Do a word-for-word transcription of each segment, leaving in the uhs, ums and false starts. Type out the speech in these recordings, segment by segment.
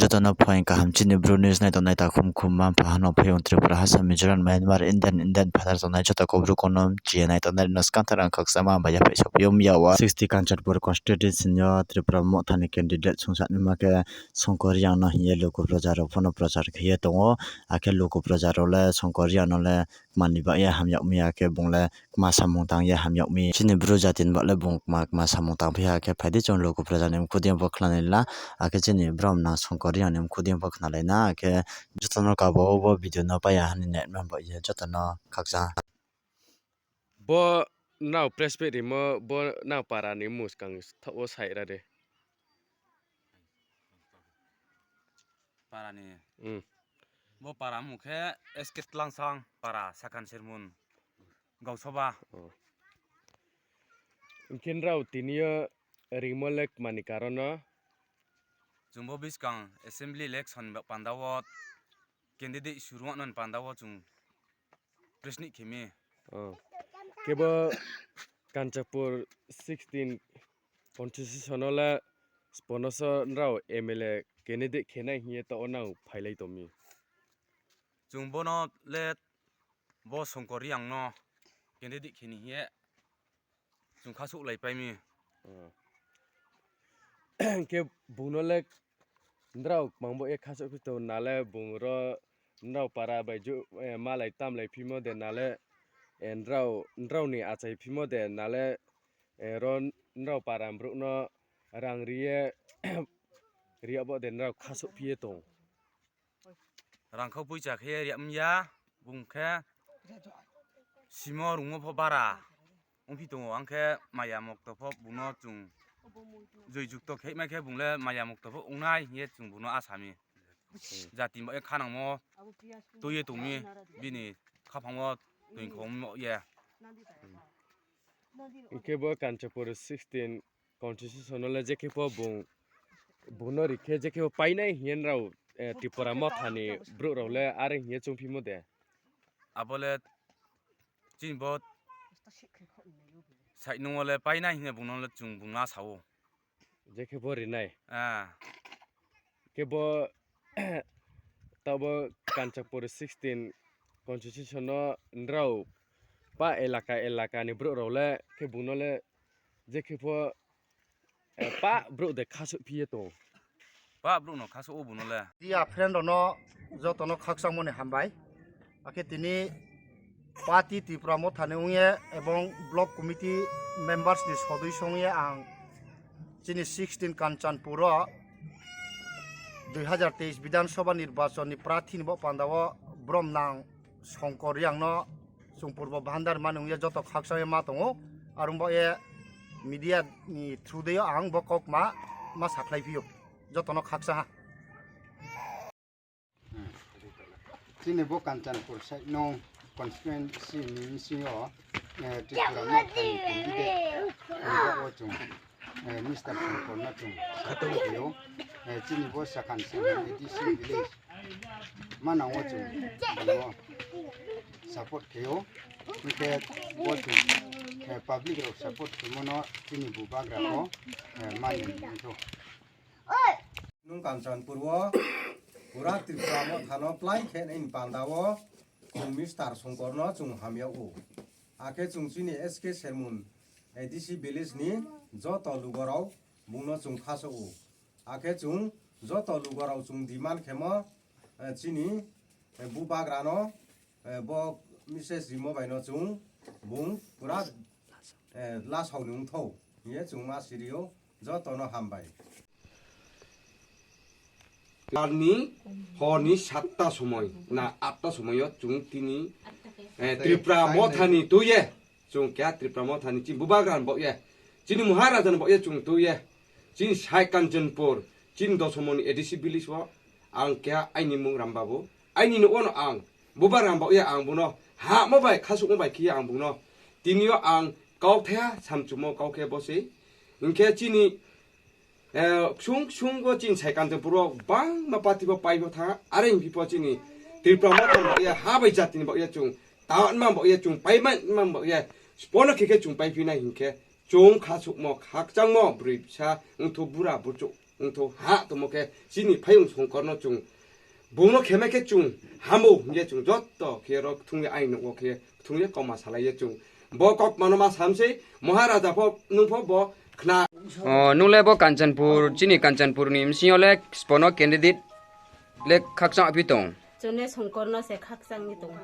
Jotono phaing kaham chini bro news nai tongnai takhum khum manpha hano phai Tripura hasa Mizoram Myanmar Indian Indian phatar tongnai joto kubru kono chiya nai tongnai rwno swkang thar ang khaksa ma hambai yaphai sopiyum yawa sixty Kanchanpur constituency o Tripura mothani candidate sungsani ma khe Songkor Riang no hiye luku prochar rok phano prochar khiye tongo. Akhe luku prochar rok le Songkor Riang no le manwi bagya hamyakmaya khe bung le kma samung tangya hamyakmi. Chini bru jatini bagle bung kma kma samung tangphiya khe phaidi chwng luku prochar ni mkhudi bo khwlani la. Akhe chini brom nang Songkor Riang ni mkhudi bo khwnalaina. Akhe jotono kabo bo video no paiya hani net man bo ye jotono khaksa. Bo nao press meet rimo, bo nao para ni muskang thok o sai ra de. Para ni. Hmm. Bo para mung khe S K Tlangsang para Sakan Sermon Gausoba. Oh. Hingkhe nrao tini o ringmo le kmani karon no? Chwng bo bwskang assembly election ba panda o candidate suru wngna panda o chwng press ni khemi. Oh. Kebo Kanchanpur sixteen constitution o le sponoso nrao M L A candidate khenai hiye to o nang phailai tomi. Chwng bono le bo Songkor Riang no candidate kheni hiye chwng khasuk lai paimi. Hmm. Khe bungno le nrao mangbo e khasuk phi to nale bung ro nrao para bai ju, eh, malai tamlai phimo de nale, eh, nrao, nrao ni achai phimo de nale, eh, ro nrao para mbruk no rang riye riya bo de nrao khasuk phiye tong. Rangkhau puisa khe riya mya bung khe simo rungmo pho bara wngphi tongo, ang khe maya mokto pho bungno chwng joi jukto khe mai khe bung le maya mokto pho wngnai hiye chwng bungno asami. Jati bai khanangmo tuiye tongmi bini khaphango twi khongmo ye. Hingkhe bo Kanchanpur sixteen constitution o le jekhe pho bung, bungno rikhe jekhe pho painai hiye nrao, eh, Tripura mothani brouh rao le are hiye chongphimo de. Abo le chini bo side nung o le painai hiye bungno le chwng bungna sao. Jekhe pho rinai. Ah. Khe bo tabo Kanchanpur sixteen constitution no nrao pa elaka elaka ni brouh rao le khe bungno le jekhe pho, eh, pa brouh de khasuk phiye tong. Pa brouh no khasuk o bungno le. Dia friend rok no joto no khakchangmani hambai. Akhe tini party Tripura mothani wngye ebong block committee members ni sodoi songye ang chini sixteen Kanchanpur o dui hazar teis Bidhan Sabha nirbachon ni prarthi ni bo panda o brom nang Songkor Riang no chwng purbo bhandar mani wngya joto khakchangye ma tongo. Arung bo ye media ni through de ang bo kok ma, ma sakhlai phio joto no khakcha ha. Chini bo Kanchanpur side no constituency ni bisingo, eh, Tripura mothani candidate wngkha o chwng, eh, Mister Songkor no chwng support khaio. Eh, chini bo Sakan Sengha A D C village manango chwng bo support khaio. Hingkhe bo chwng, eh, public rok support khaimano chini bubagra ko, eh, mani wngkha. Nung Kanchanpur o pura Tripura mothano plai khe nini panda o chwng Mister Songkor no chwng hamya o. Akhe chwng chini S K Sermon A D C village ni joto lugo rok bungno chwng khaso o. Akhe chwng joto lugo rok chwng demand khemo, eh, chini, eh, bubagra no, eh, bo Missus Rimo bai no chwng bung pura, eh, lasao ni wngthau hiye chwng ma sirio joto no hambai. Arni horni satta somoi na atta somoio chwng tini, eh, Tripura mothani tuye. Chwng keha Tripura mothani chini bubagra ni bokye, chini Maharaja ni bokye chwng tuye, chini sai Kanchanpur, chini Dosomoni A D C village o ang keha aini mung Rambabu, aini no ono ang bubagra ni bokye ang buno hamo bai khasukma bai khiye ang buno tinio ang kok thaya samchumo kok khe bose hinkhe chini Eh, ksung ksung bo chini sai Kanchanpur o bangma party bo pai bo tha, are himpi po chini Tripura mothani bagya ha bai jatini bagya chwng taman bagya chwng paiman bagya spono khe khe chwng pai phinai hinkhe chwng khasukmo khakchangmo bwrwi bwsa wngthu bura buchuk Wngthu ha tomo khe chini phayung songkorno chwng bungno kheme khe chwng hamo hingye chwng jotto khe oro thungwi aini nokgo khe thungwi koma salaiye chwng. Bo kok mano ma samsei Maharaja pho nwng pho bo khna. O, nung le bo Kanchanpur, chini Kanchanpur ni bisingo le spono candidate le khakchang phi tong? Chwng le Songkorno se khakchangwi tongo.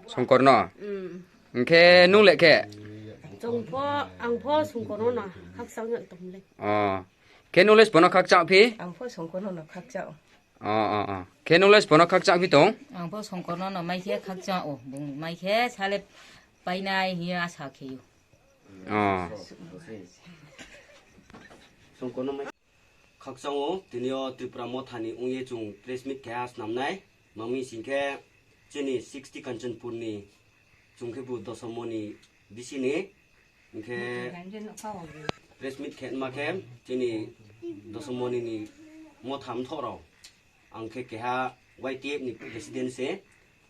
Songkorno? Mm. Hwnkhe nung le khe? Chwng pho, ang pho Songkorno no khakchangwi tong le. O. Khe nung le spono khakchang phi? Ang pho Songkorno no khakchang. O, o, o. Khe nung le spono khakchang phi tong? Ang pho Songkorno no mai khe khakchang o. Bung mai khe sale painai hiya asa kheyo. O. Khakchang o, tini o Tripura Mothani wngye chwng press meet khe ha snamnai. Mami singkhe chini sixty Kanchanpur ni chwng khe bo Dosomoni bisini. Hingkhe press meet khe ma khe chini Dosomoni ni Motha mthokrok. Ang khe keha Y T F ni president se.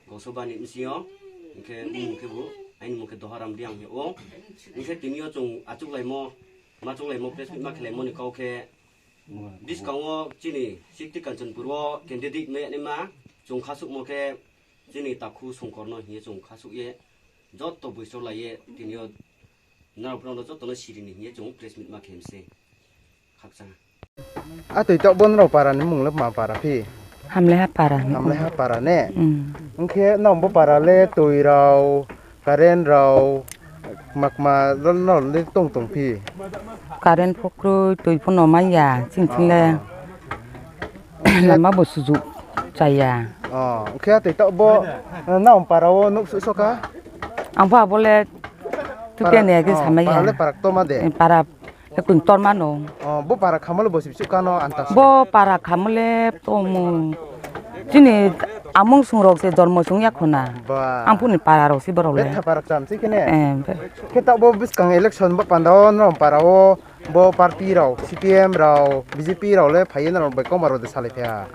Gosok bani bisingo, hingkhe bumung khe bo, aini mung khe Doharam Reang hino. Hingkhe tini o chwng achuk laimo, machuk laimo, press meet ma khe laimo ni kok khe, bwskango chini sixty Kanchanpur o candidate ma ya naima, chwng khasukmo khe chini takhu Songkorno hino chwng khasuk ye, jotto boiso lai ye, tini o norok bono jotto no siri ni hino chwng press meet ma khe mse. Khakchang. A twi tok bo nrok para ni mung le ma para phi? Hamleha para ni. Hamleha para ne? Mm. Hwnkhe nong bo para le twi rao, current rao, makma rol rol le tong tong phi? Current pho kwrwi, twi pho no manya, ching ching le. Ah. Lama bo sujuk chaya. Oh, hwnkhe a twi tok bo, eh, nong para o nuk su soka? Ang pho abo le tuke ne ke samaya. Para le para toma de. Eh, para Ekun tormano. Oh, bo para khamalo bo sibsu kano antas. Bo para khamale tomo. Chini amung sungrok se jormo sung yakhona. Ba. Ampuni para rok si borok le. Betha para cham si kene. Eh, be- Khe ta bo bwskang election bo panda o no para o bo party rok C P M rok B J P rok le phai no bai koma rok de salai phai.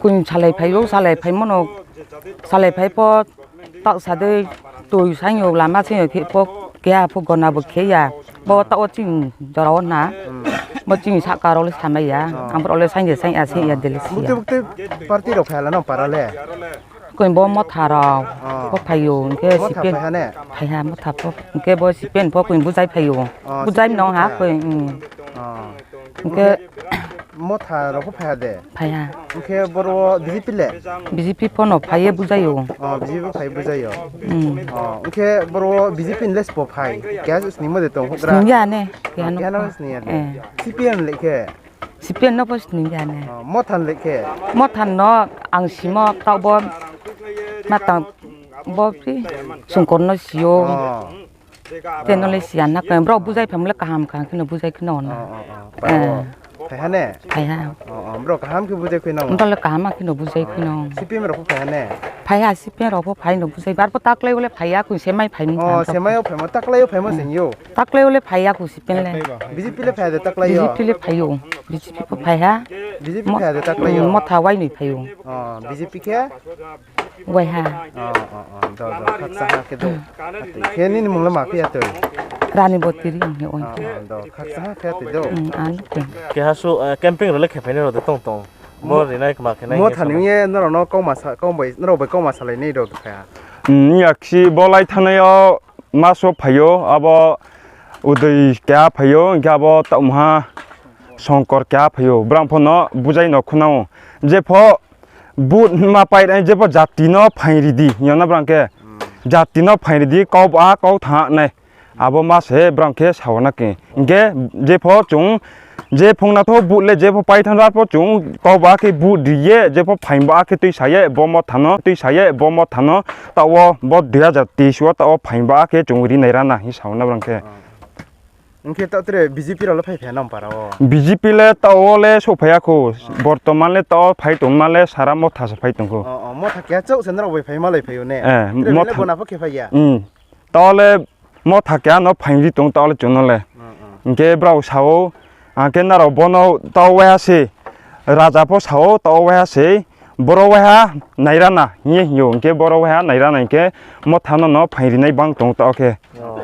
Kun salai phai o, salai phai mono, salai phai po. Tak sadui twi sangyo lama sangyo khe po keha po gona bo khe ya. Bo ta o chini jora o na. Hmm. Bo chini saka rok le samai ya. Oh. Ang borok le sangya sangya sangya dele siya. Bukti bukti party rok phai la no para le. Koi bo Motha rok. Oh. Bo phaio, hingke Motha sipe phai ha ne? Phai ha Motha po. Hingke bo sipe po koi bujai phaio. Oh, bujai sipe no ha Motha. Koi, hmm. Oh. Hingke Motha rok pho phai ha de? Phai ha. Hingke boro B J P le? B J P pono phai ye bujaio. Oh, B J P phai bujaio. Hmm. Oh, hingke boro B J P ni le spo phai? Kya sini mo de tong hokra? Sini ya ne, kya no. Kya no sini ya de? Eh. C P M le khe? C P M no bo sini ya ne. Oh, Motha le khe? Motha no ang simo tau bo matang bo pi sungkor no sio. Oh. Teno le siya na khe, borok bujai phaimle kaham kaham kheno bujai kheno na. Oh, oh, oh. Eh. Phai ha ne? Phai ha. Oh, oh, borok kaham khe bujai kheno. Borok le kaham kheno bujai kheno. C P M rok pho phai ha ne? Phai ha, C P M rok pho phai no bujai. Bar pho taklai ole phai ya, kun semai phai ni. Oh, semai o phai mo, taklai o phai mo sing yo. Taklai ole phai ya, kun C P M le. B J P le phai de taklai yo. B J P le phai o. B J P pho phai ha. B J P phai de taklai yo. Motha wai ni phai o. Oh, B J P khe? Waiha. Oh, oh, oh, do, do, khaksa ha khe do. Atwi khe nini mung le ma phiya twi? Rani Botiri wngkhe oin. Oh, oh, do, khaksa ha khe atwi do. Mm, ang twi. Keha su, eh, camping role khe phainai rode tong tong. Bo rinai ma khe nai Motha ni ye norok no kok ma sa, kok bai, norok bai kok ma salai nai rok kha. Mm, yaksi bo lai thanai o maso phaio, abo Udoi keha phaio, hingke abo tongmha Songkor keha phaio, brang phano bujai no khunao. Jepho but ma painai, jepho jati no phain ridi, yona brang khe jati no phain ridi, kok ba kok thangnai. Abo ma se brang khe sawana khe. Hingke jepho chwng, je phungna tho but le jepho paithang rw pho chwng kok ba khe but riye, jepho phain ba khe twi saye, bo Motha no twi saye, bo Motha no. Tao bo dui hazar teis o tao phain ba khe chwng rinai rana hi sauna brang khe. Hingke tao tere B J P rok le phai phai nang para o? B J P le tao le sok phai ya kho. Bortoman le tao phai tong ma le sara Motha se phai tong kho. O, o, Motha keha chok se norok bai phai ma lai phai o ne? Eh, tere Motha bona pho khe phai ya? Hmm. Tao le Motha keha no phain ri tong tao le chwng no le. Hmm, hmm. Hingke brao sao, hingke norok bono tao waiha se, raja pho sao tao waiha se, boro waiha nairana hingye hingyo, hingke boro waiha nairana hingke Motha no no phain rinai bang tong tao khe. Oh,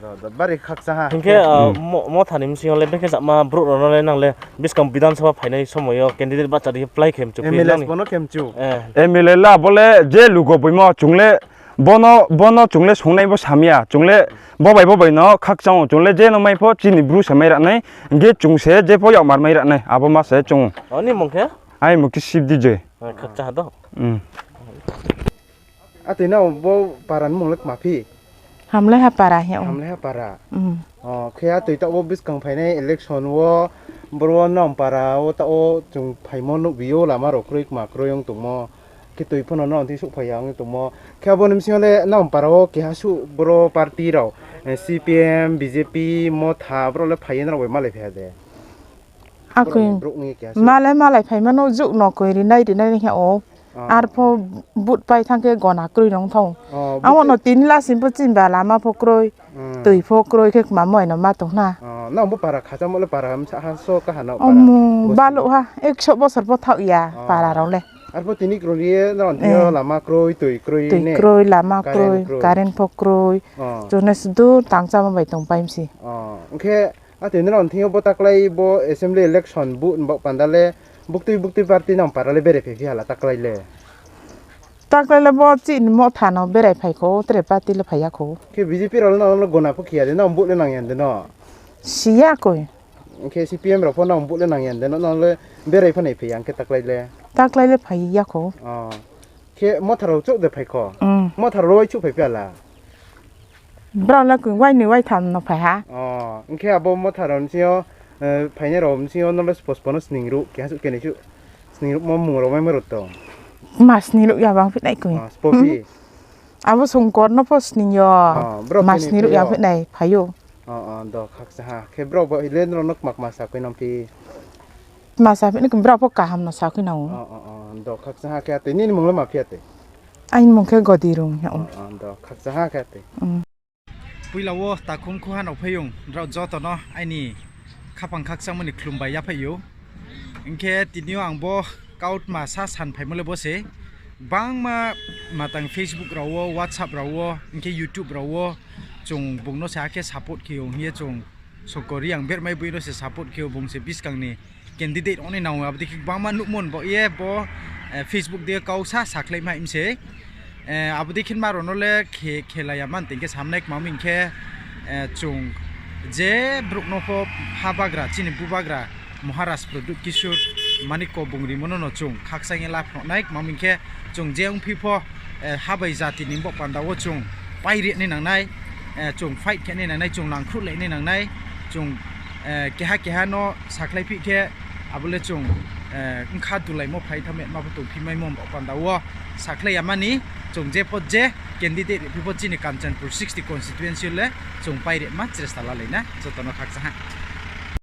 do, Bari khakcha ha. Hinkhe, ah, Hmm. mo-, mothani bisingo le bekhe chama borok rokno le nang le bwskang Bidhan Sabha phainai somoio candidate bacha di apply khe mchu M L A nangni. Bono khe mchu. Eh. M L A la bole je lugo buimo chungle bono, bono chungle songnai bo samya. Chungle bobai bobai no khakchang o chungle je no mai pho chini bru se mai ranai. Hinkhe chung se je pho yak mar mai ranai. Abo ma se chung. Oni mung khe? Ai mung khe Sibdi je. Ah, khakcha ha do. Hmm. Atwi no bo para ni mung le kma phi? Hamlaiha para he o. Hamlaiha para. Mm. O, khe atwi ta o bwskang phainai election o boro Nampara o ta o chwng phaimo nukbi o lama rok kwrwi kma kwrwi wng tongmo. Khe twi phano no thwi suk phaiya wng tongmo. Khe aboni bisingo le Nampara o keha su boro party rok, eh, C P M, B J P, Motha borok le phaiya norok bai malai phaiya de. Akwi borokni keha se. Malai malai phaimano juk nokwi rinai rinai wngkhe o. Ah. Arpho but pai thangkhe gona kwrwi nong thong. Oh, amo but no tin la simpo chinba lama pho kwrwi, hmm, twi pho kwrwi khe mamo eno ma tongna. Oh, nang bo para khachamo le para hamsa ha so kaha no para. Omo bosni. Baluk ha ekso bosor pho thok ya, oh, para rok le. Arpho tini kwrwi no, eh, thio lama kwrwi, twi kwrwi, twi ne? Kwrwi, lama kwrwi, current kwrwi, current pho kwrwi. Oh. Chune sudu tangchama bai tong paimsi. Oh, wngkhe Atwi nini thingyo bo taklai bo assembly election bo nbok panda le buktui buktui party nang para le berai phai phi hala taklai le. Taklai le bo chini Motha no berai phai kho, tere party le phai ya kho. Khe B J P rok no gona pho khiya de no, vote le nang yan de no. Siya koi. Khe C P M rok pho no vote le nang yan de no, no le berai phanai phai yang khe taklai le. Taklai le phai ya kho. Oh. Khe Motha rok chuk de phai kho. Mm. Motha rok roi chuk phai phi hala. Borok le kung wainwi waitham no phai ha. Oh, wngkhe abo Motha rok ni sio, eh, phainai rok ni sio no le post pono sning ruk, keha su kenai su sning ruk mo mung rok mai rok tong. Ma sning ruk ya bang phi nai kung. Oh, spopi. Hmm. Abo sungkor no pho sning yo. Oh, borok ma kenai sning ruk phai ya yo. Phi nai phai yo. Oh, oh, do khaksa ha. Khe borok bo ile no nok mak ma sa koi nang phi. Ma sa phi nai kung borok pho kaham no sa koi nang. Oh, oh, oh, do khaksa ha khe atwi nini mung le ma phi atwi. Aini mung khe Godi rung ya. Oh, oh, do khaksa ha khe atwi. Mm. Puila o takhum khuha no phayung, rok joto no aini khapang khakchangmani khulumbai yaphaio. Hinkhe tinio ang bo kautma sa san phaimole bo se. Bangma matang Facebook rao, WhatsApp rao, hinkhe YouTube rao chwng bungno se hakhe support khio hiye chwng sokori ang bermai buino se support khio bung se biskangni candidate oni nang abdi khe bangma nukmon bo ye bo, eh, Facebook de kau sa saklai mai mse. Eh, abdi khin ma rono le khe, khelaya man tingke samnek maming khe, eh, chung je bruk no pho ha bagra, chini bubagra Maharaj Pradyut Kishore Manik ko bung rimono no chung khaksa nge lap nai maming khe chung je ungphi pho, eh, ha bai jati ni bo panda o chung pai ri ni nang nai, eh, chung fight khe ni nang nai, chung nang khru le ni nang nai, chung, eh, keha keha no saklai phi khe abole chung, eh, wngkha dulai mo phai tha me ma pho tong phi mai mo panda o saklai ya mani chung je pho je candidate phi pho chini Kanchanpur sixty constituency le chung pai re ma chesta la lai na joto no khaksa ha.